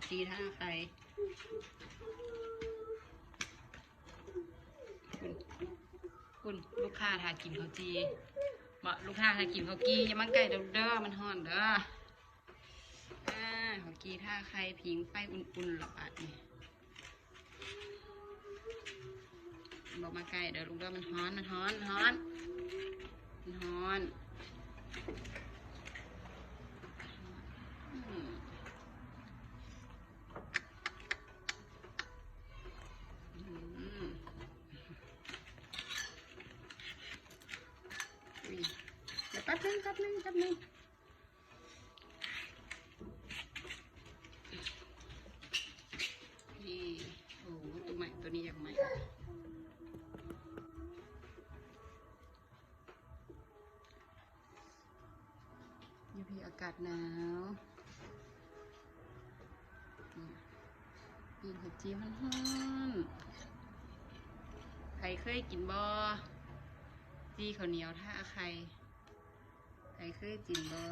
ຈີ່ທ່າໄຂ່. ພຸ້ນ ພຸ້ນ ລູກຄ້າຖ້າກິນເຂົ້າຈີ່. ເບາະ ລູກຄ້າຖ້າກິນເຂົ້າຈີ່ ຢ່າມາໃກ້ເດີ ມັນຮ້ອນເດີ. ອ່າ ເຂົ້າຈີ່ທ່າໄຂ່ ຜິງໄຟອຸ່ນໆ ລະບາດນີ້. ບໍ່ມາໃກ້ເດີລູກເດີ ມັນຮ້ອນ ມັນຮ້ອນ ມັນຮ້ອນ ມັນຮ້ອນ. ອືມ ອືມ ອຸ້ຍ ດຽວແປັບໜຶ່ງ ແປັບໜຶ່ງ ແປັບໜຶ່ງ. ນີ້ ໂອ້ ໂຕໃໝ່ ໂຕນີ້ຢາກໃໝ່. ຢູ່ພີ້ອາກາດໜາວ. ອືມ ປີ້ງເຂົ້າຈີ່ຮ້ອນໆ. ໃຜເຄີຍກິນບໍ່? ຈີ່ເຂົ້າໜຽວທ່າໄຂ່. ໃຜເຄີຍກິນບໍ່?